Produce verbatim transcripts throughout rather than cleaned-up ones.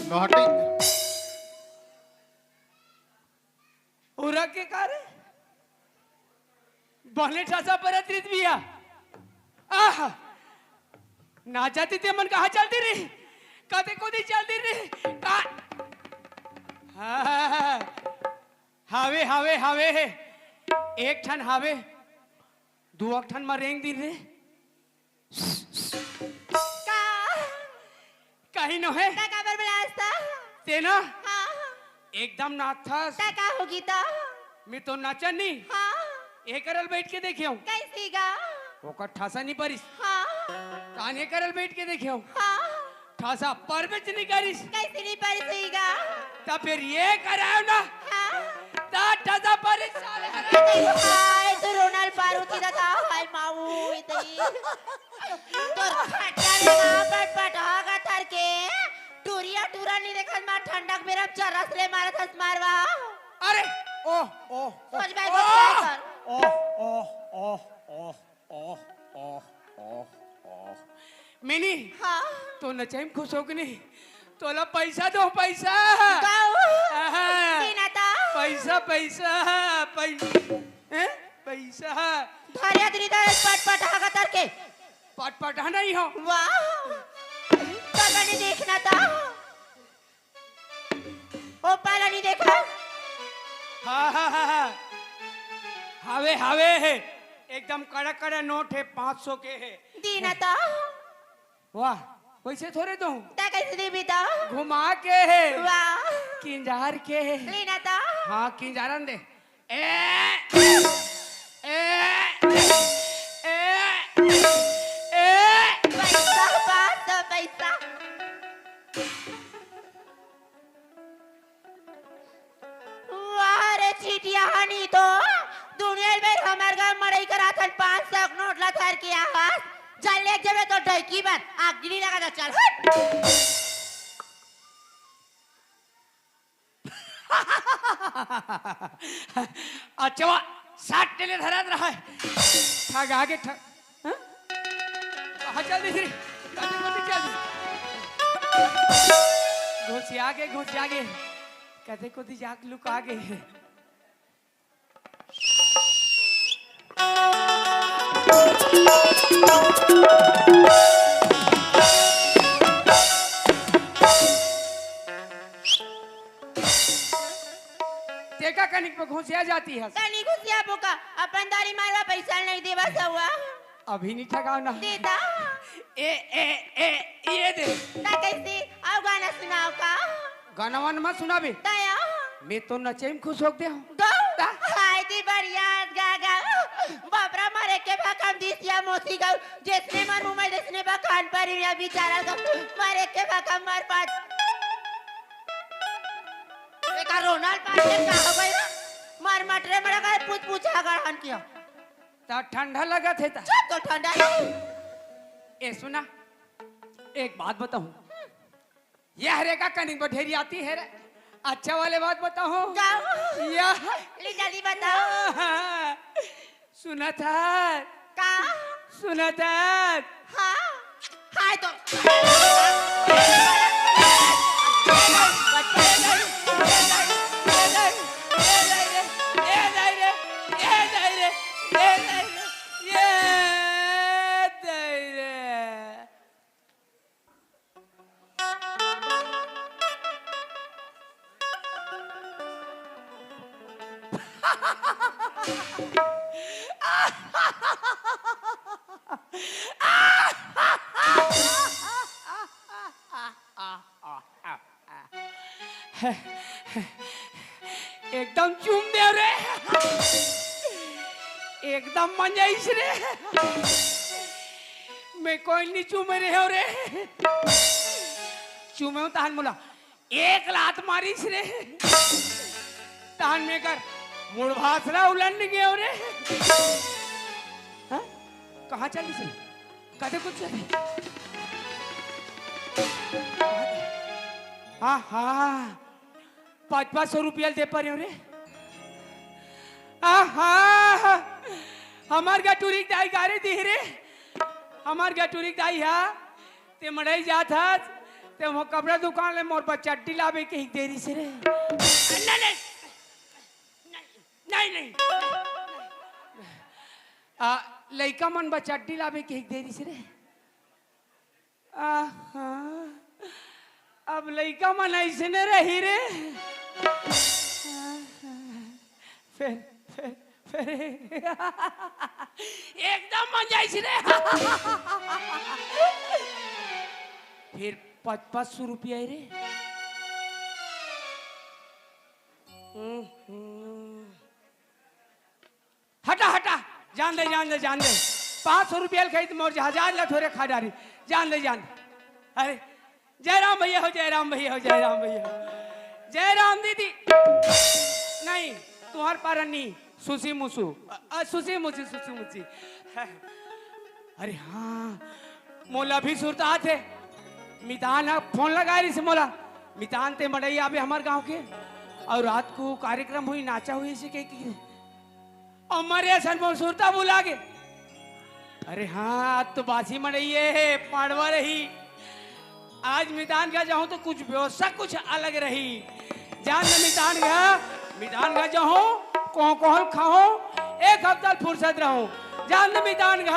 नोहटी। उरा के का रे? बने ठसा परत रित बिया। आह! ना जाती ते मन कहाँ चलती रे? कते कोती चलती रे? का? हाँ, हावे, हावे, हावे। एक ठन हावे, दू ठन म रेंग दिन रे। का? कहीं नोहे। का काबर बुलास त? तेना? हाँ। एकदम नाचथस। त का होगी त? मैं तो नचन नहीं। हाँ। ए करल बैठ के देखे हूँ। कैसी गा? ओकर ठसा नहीं परिस। हाँ। ताने करल बैठ के देखे हूँ। हाँ। ठसा परबेच नहीं करिस। कैसी नहीं परिस हुई गा? त फिर ये करायो ना। हाँ। त ठसा परिस साले। हाय, तू रोनल पारू की दादा, हाय माऊ, इतई। तोर खट्टा रे माँ पटपट होगा थर के। टूरिया टूरा नहीं देखत मार ठंडक मेरा चरस ले मारत हस मारवा। अरे, ओह, ओह, सोच भाई, ओह, सोच भाई कर। ओह, ओह, ओह, ओह, ओह, ओह, ओह, ओह। मिनी, हाँ। तो नचई म खुश हो कि नहीं? तोला पैसा दो, पैसा। गाओ। आहा। बिना तो। पैसा, पैसा, पैसा। हैं? पैसा। धरिया दरी दर पटपट हागा तर के। पटपट हा नहीं हो। वाह। पता नहीं देखना था। ओ पाला नहीं देखा। हाँ, हाँ, हाँ, हाँ। हावे, हावे हे। एकदम कड़ा, कड़ा नोट हे, पाँच सौ के हे। दीना तो। वाह, वैसे थोड़े दूँ। ता कैसे देबी तो? घुमा के हे। वाह। किंजार के हे। लेना तो। हाँ, किंजारन दे। ए, ए, ए, ए। पैसा, पाँच सौ पैसा। वाह रे चिटिया हनी तो, दुनिया बेर हमर गाँव मड़ई कराथन पाँच सौ के नोट ला धर के आवास। चल ले जबे तो डैकी बन, आग गिरी लगा दे, चल हट। अच्छा, साठ टेले धरात रहा है। ठग आगे ठग। हाँ? कहाँ चल दी रे? कहाँ चल दी? घुसिया गे, घुसिया गे। कते कोती जाके लुका गे। तेका कनिक पे घुसिया जाती है। कनी घुसिया बोका, अपन दारी मारवा पैसा नहीं देवा सवा। अभी नहीं ठगाओ ना। देता। ए, ए, ए, ये दे। ता कैसे? आओ गाना सुनाओ का? गाना वाना मत सुनाबे। तया। मैं तो नचई म खुश हो गया हूँ। गौ। ता? हाय दी बढ़िया गा गा। बाबरा मारे के भकम दिसिया मोसी गौ। जिसने मर मुंबई जिसने बखान पर या बेचारा गौ। मारे के भकम मर पाट। एका रोनाल पाट के का हो गई ना? मर मटरे मरा का पूछ पूछ हगड़ हन किया। ता ठंडा लगत हे ता। चुप तो ठंडा है। ए सुना, एक बात बताऊं। यह रे का कनिक बठेरी आती है रे। अच्छा वाले बात बताऊं। गाओ। यह। ले जल्दी बताओ। सुना था। का? सुना था। हाँ। हाय तो। एकदम चूम देव रे, एकदम मजा आइस रे। मैं कोई नहीं चूमे रहे हो रे, चूमे हूँ तहन मोला एक लात मारिस रे, तहन मैं कर मुड़ भासरा उलन गयो रे। हाँ? कहाँ चलिस रे? कते कुछ चली? हाँ, हाँ। पाँच पाँच सौ रुपया दे परे रे। आहा, हमार गटुरी दाई गारी दी रे। हमार गटुरी दाई हा, ते मड़ई जात हस, ते मोर कपड़ा दुकान ले मोर बर चड्डी लाबे कहिके दे रिहिस रे। नहीं, नहीं, नहीं, नहीं, नहीं। आ, लइका मन बर चड्डी लाबे कहिके दे रिहिस रे। आहा, अब लइका मन अइसने रही रे। आहा, फेर, फेर, फेर। एकदम मजा आइस रे। फेर पाँच, पाँच सौ रुपया रे। हम्म, हम्म। हटा, हटा, जान दे, जान दे, जान दे। पाँच सौ रुपया ल खाई त मोर हजार ला थोरे खा डारी। जान दे, जान दे। अरे, जय राम भैया हो, जय राम भैया हो, जय राम भैया हो। जय राम दीदी। नहीं, तुंहर पारा नहीं, सुसी मुसु। अ, अ, सुसी मुसी, सुसी मुसी। अरे हाँ, मोला भी सुरता आथे। मितान ह फोन लगाए रिहिस मोला। मितान ते मड़ई आबे हमर गांव के। अउ रात को कार्यक्रम होही, नाचा होही, अइसे कहिके। अउ मरे असन मोर सुरता भुला गे। अरे हाँ, आज तो बासी मड़ई हे, पाड़वा रही। आज मितान घर जाहूं तो कुछ व्यवस्था कुछ अलग रही। जान दे मितान घर, मितान घर जाहूं, कोहूं कोहूं खाहूं, एक हफ्ता फुरसत रहूं। जान दे मितान घर।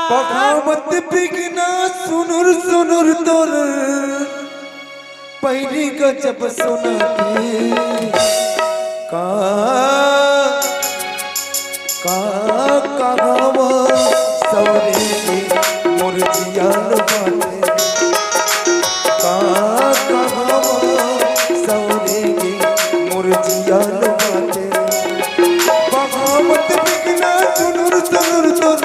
पखावत बिगना सुनुर सुनुर तोर। पैरी गजब सोना के का, का कहावा सवरे के मोर जियान बाटे। का कहावा सवरे के मोर जियान बाटे। बगावत बिगना सुनुर सुनुर तोर।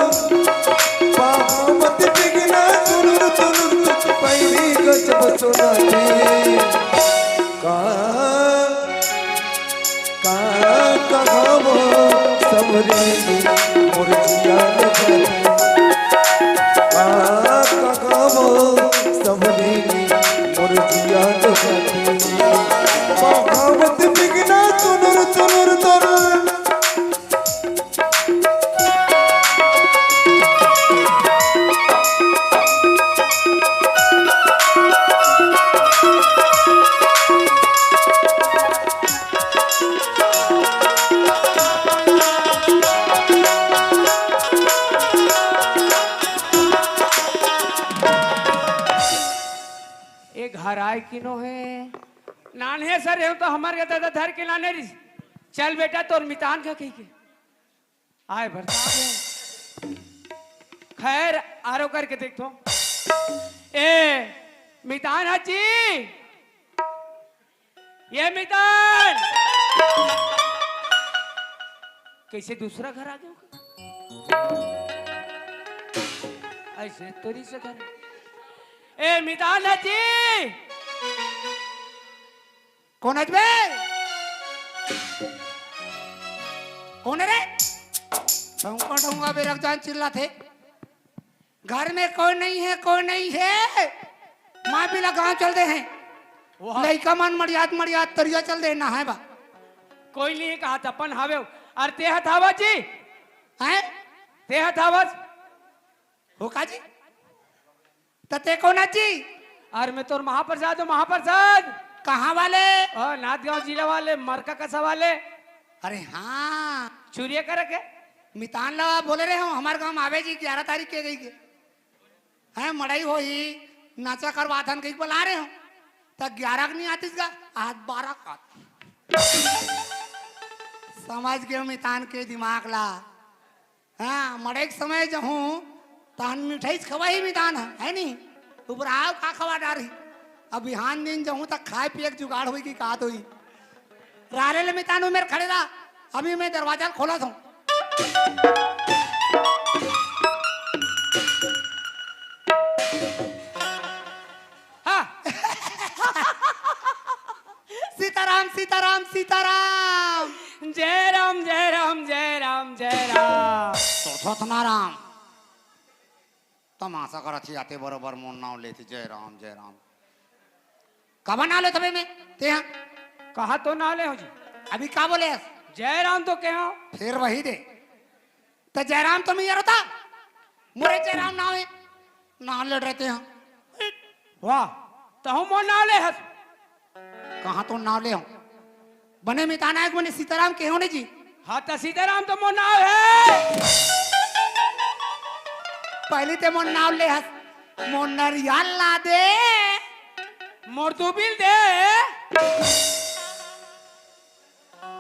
बगावत बिगना सुनुर सुनुर तोर। पैरी गजब सोना के का, का कहावो सवरे के मोर जियान बाटे। का कहावो सवरे के मोर जियान बाटे। बगावत बिगना सुनुर सुनुर तोर। ए घर आय किनो हे। नान्हे सर हे तो हमर के दादा धर के लाने रिस। चल बेटा, तोर मितान का कहिके। आय बरसात हे। खैर, आरो करके देखथों। ए, मितान हजी। ये मितान। कइसे दूसरा घर आ गे? अइसे तोरी से घर। ए, मितान हजी। कोन हच बे? कोन हे रे? ढौंगा ढौंगा बेरक जान चिल्लाथे। घर में कोई नहीं है, कोई नहीं है। माँ बिला गांव चल दे हैं। वाह। लइका मन मड़ियात मड़ियात तरिया चल दे नहाए बा। कोई नहीं कहा त अपन हावे। अरे ते हथावा जी। हैं? ते हथावस। हो का जी? त ते कोन हच जी? अरे मैं तोर महाप्रसाद हूँ, महाप्रसाद। कहाँ वाले? ओ, नांदगांव जिला वाले, मरका कसा वाले। अरे हाँ। चुरिया करे के? मितान ला बोले रहे हूँ, हमर गांव में आवे जी, ग्यारह तारीख के कहिके। हैं, मड़ई होही, नाचा करवाथन कहिके बला रहे हूँ। त ग्यारह के नहीं आतिस गा, आज बारह का। समझ गे मितान के दिमाग ला। हाँ, मड़ई के समय जहूँ, तहन मिठाई खवाही मितान ह, है नी? उपराव का खवा डारही? अब बिहान दिन जहूँ त खाए पिए के जुगाड़ होई कि का होई? रारे ले मितान उमेर खड़े रहा, अभी मैं दरवाजा खोलत हूँ। हाँ। सीताराम, सीताराम, सीताराम। जय राम, जय राम, जय राम, जय राम। तो थोथना राम। तमाशा करत ही आते बरोबर मोर नाव लेथे, जय राम, जय राम। काबर नाव लेथवे में? ते हा? कहा तो नाव ले हो जी। अभी का बोले? जय राम तो कहा। फिर वही दे। त जयराम तो मैं यार होता। मोरे जयराम नाव है। नाव लड़ रहे ते हा। वाह। तहूँ मोर नाव ले हस। कहाँ तोर नाव ले हँव? बने मितान आय के बने सीताराम केहेंव न जी। हाँ, त सीताराम तो मोर नाव हे। पहिली ते मोर नाव ले हस, मोर नरियर ला दे। मोर दुबिल दे।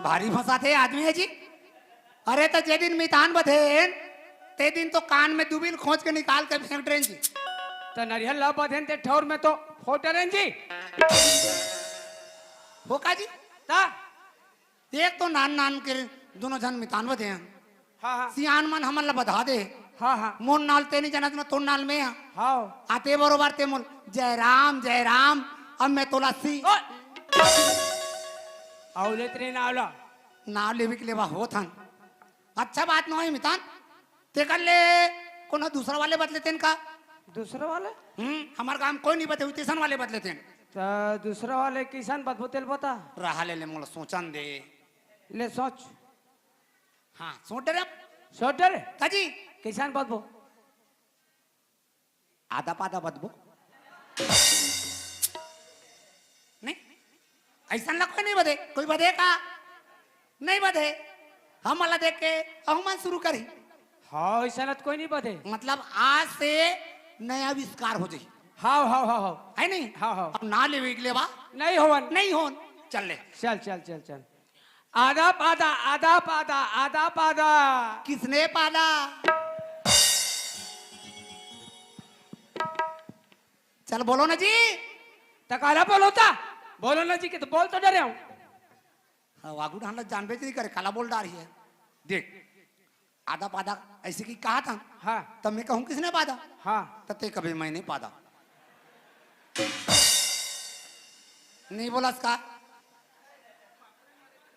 भारी फँसाथे आदमी हे जी। अरे त जे दिन मितान बधेन, ते दिन तो कान में दुबिल खोंच के निकाल के फेंक डरेन जी। त नरियर ला बधेन ते ठौर में तो फोड़ डरेन जी। हो का जी? त एक तो नान नान के दूनों झन मितान बधेन। हाँ, हाँ। सियान मन हमन ला बधा दे। हाँ, हाँ। मोर नाव ल ते नइ जानस, मैं तोर नाव ल मैं हँव। हाँ। आते बरोबर ते मोला जय राम, जय राम, अब मैं तोला सी। ओए! अउ ले तेरे नाव ला। नाव लेवे के लेवा होत हन। अच्छा बात नोहे मितान। तेकर ले कोनो दूसरा वाले बदले तेन का? दूसरा वाले? हम्म, हमर गाँव में कोई नइ बदले, तेसन वाले बदले तेन। त दूसरा वाले कइसन बदबो तेला बता। रहा ले, ले मोला सोचन दे। ले सोच। हाँ, सोच डरेंव। सोच डरे? का जी? कइसन बदबो? आधा पाधा बदबो। नहीं, अइसन ला कोई नइ बदे, कोई बदे का? नइ बदे। हमन ला देख के अहू मन शुरू करही। हाँ, अइसन ला त कोई नइ बदे। मतलब आज से नया आविष्कार हो जाही। हाँ, हाँ, हाँ, हाँ। हे नहीं? हाँ, हाँ। अब नाव लेवे के लेवा। नइ होवन। नइ होवन। चल ले। चल, चल, चल, चल। आधा पाधा, आधा पाधा, आधा पाधा। किसने पाधा? चल बोलो ना जी। त काला बोलो ता? बोलो ना जी के त बोल तो डरेंव। हाँ, आगू ढांढा जानबे नइ करे, काला बोल डारही। देख, आधा पाधा अइसे कि कहा था। हाँ। त मैं कहूँ किसने पाधा? हाँ। त ते कबे मैंने पाधा। नइ बोलस का?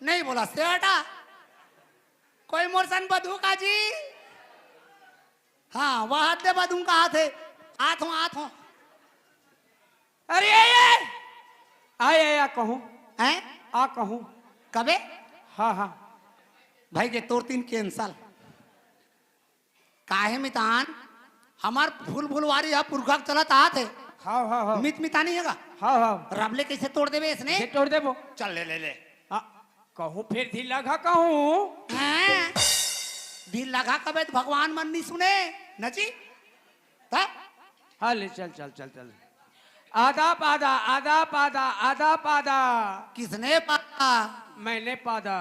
नइ बोलस ते बेटा। कोई मोर सन बधू का जी? हाँ, वह हद ले बधू का हाथ हे। आत हों, आत हों। अरे, ए, ए! आय, आय, आ कहूँ। हैं? आ कहूँ। कबे? हाँ, हाँ। भाई के तोर तीन cancel। काहे मितान? हमर फूल फुलवारी ह पुरखा के चलत आत हे। हाँ, हाँ, हाँ। मित मितानी हे गा? हाँ, हाँ। रब ले कइसे तोड़ देबे इसने? कइसे तोड़ देबो? चल ले, ले, ले। आ, कहूँ फेर ढीला घा कहूँ। हैं? ढीला घा कबे त भगवान मन नइ सुने, न जी? त? हाँ, ले चल, चल, चल, चल। आधा पाधा, आधा पाधा, आधा पाधा। किसने पाधा? मैंने पाधा।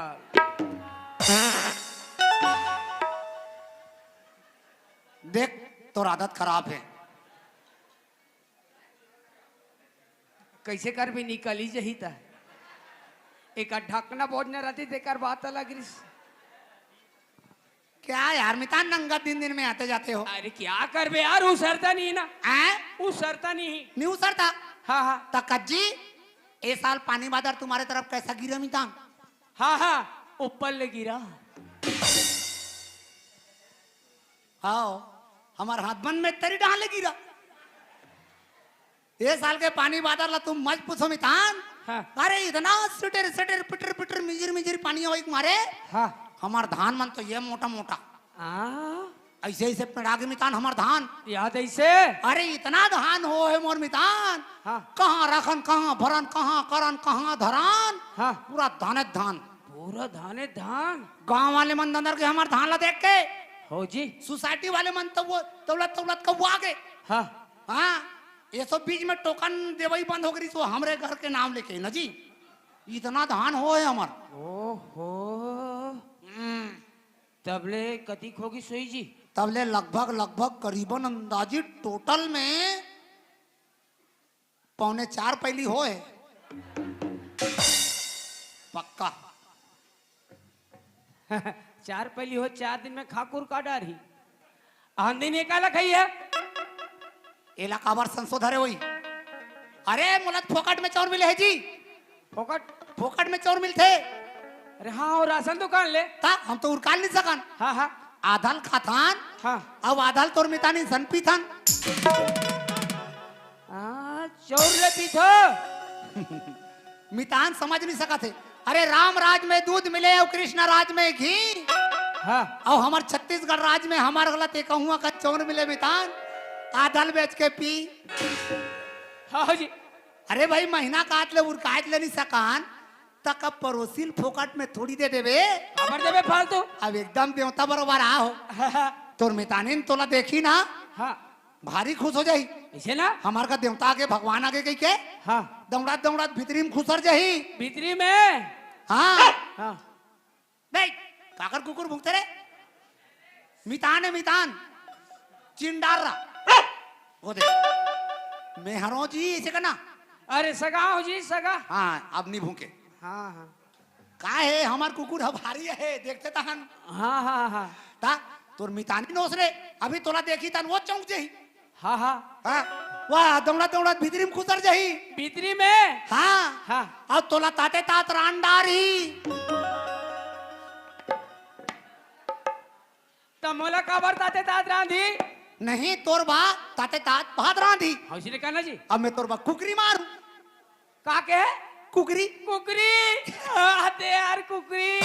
देख, तोर आदत खराब हे। कइसे करबे, निकली जही त। एकर ढकना बोझ न रहती, तेकर बात अलग रिस। क्या यार, मितान नंगा दिन दिन में आते जाते हो? अरे क्या करबे यार, उसरता नहीं ना। हैं? उसरता नहीं। नहीं उसरता? हाँ, हाँ। त कज्जी, ए साल पानी बादर तुम्हारे तरफ कैसा गिरा मितान? हाँ, हाँ, ऊपर ले गिरा। हाँ, हमर हाथ बन में तेरी डाले गिरा। ए साल के पानी बादर ला तुम मत पूछो मितान। हाँ। अरे इतना सिटर सिटर पिटर पिटर मिजिर मिजिर पानी होई मारे। हाँ। हमर धान मन तो ये मोटा मोटा। हाँ। अइसे अइसे पेड़ा गे मितान हमर धान। याद अइसे? अरे इतना धान हो हे मोर मितान। हाँ। कहाँ रखन, कहाँ भरन, कहाँ करन, कहाँ धरन। हाँ। पूरा धाने धान। पूरा धाने धान। गांव वाले मन दंदर के हमर धान ला देख के। हो जी। सोसाइटी वाले मन तो वो तौलत तौलत कौआ गे। हाँ। हाँ, ये सब बीच में टोकन देवई बंद हो गई, सो हमरे घर के नाम लेके न जी, इतना धान हो है हमर। ओहो। हम्म। तबले कतिक होगी सोई जी? तबले लगभग, लगभग करीबन अंदाजी टोटल में पौने चार पैली होए। पक्का। चार पैली हो, चार दिन में खाकुर का डारही। आंधी में काला खाई है? एला काबर संसो धरे होई? अरे, मोला त फोकट में चाउर मिले है जी। फोकट? फोकट में चाउर मिलथे। अरे हाँ, और राशन दुकान ले। ता हम तो उरकाल नहीं सकन। हाँ, हाँ। आधल खाथन, हाँ। अब आधल तोर मितानी सन पीथन। हाँ, चाउर ले पीथो। मितान समझ नहीं सकत हे। अरे, राम राज में दूध मिले अउ कृष्ण राज में घी। हाँ। अउ हमर छत्तीसगढ़ राज में हमर गलत एक हुआ का चाउर मिले मितान, आधल बेच के पी। हाँ जी। अरे भाई, महीना काट ले, उरकाट ले नहीं सकान, त कब परोसिल फोकट में थोड़ी दे देबे। काबर देबे फालतू? अब एकदम देवता बरोबर आ हो। तोर मितानिन तोला देखी ना, हाँ। भारी खुश हो जाही। इसे ना? हमार का देवता आगे, भगवान आगे कही के हाँ। दौड़त दौड़त भीतरी में खुसर जाही। भीतरी में? हाँ। हाँ। बे, काकर कुकुर भूंकते रे? मितान है, मितान। चिंडार रहा। वो दे। मैं हरो जी, इसे करना। अरे सगा हो जी, सगा। हाँ, अब नहीं भूंके। हाँ, हाँ। का है, हमार कुकुर ह भारी है, देखते तहन। हाँ, हाँ, हाँ। ता, तोर मितानी नोस रे, अभी तोला देखी तन वो चौंक जाही। हाँ, हाँ। हाँ, वाह, दौड़त दौड़त भीतरी में खुसर जाही। भीतरी में? हाँ। हाँ। अउ तोला ताते तात रांध डारही। त मोला काबर ताते तात रांधही? नहीं, तोर बा ताते तात भात रांधही। हाँ, इसने कहना जी। अब मैं तोर बा कुकरी मारू। का के? कुकरी। कुकरी। हाँ, ते यार कुकरी।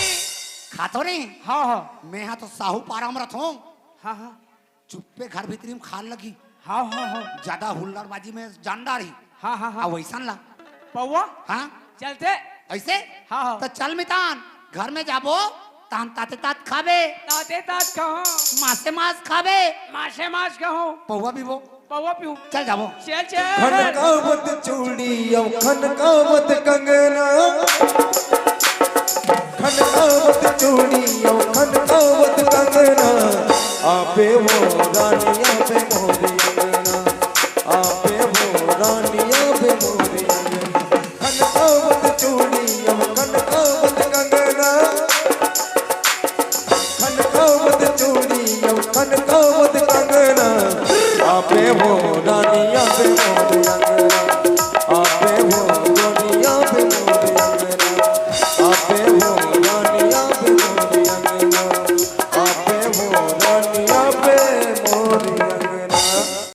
खातो नहीं। हाँ, हाँ। मैं हा तो साहू पारा में रथों। हाँ, हाँ। चुप्पे घर भीतरी में खाल लगी। हाँ, हाँ, हाँ। ज्यादा हुल्लड़बाजी में जान डारही। हाँ, हाँ, हाँ। अब वैसन ला। पौवा? हाँ। चलते? ऐसे? हाँ, हाँ। तो चल मितान, घर में जाबो, तान ताते तात खाबे। ताते तात खाओ। मासे मास खाबे। मासे मास खाओ। पौवा पीबो। पौवा पीऊ। चल जाबो। चल, चल। खनकावत चूड़ी अउ खनकावत कंगना, खनकावत चूड़ी अउ खनकावत कंगना, आबे वो रानी आबे मोरी अंगना, आबे वो रानी आबे मोरी अंगना। खनकावत चूड़ी अउ खनकावत कंगना, खनकावत चूड़ी अउ खनकावत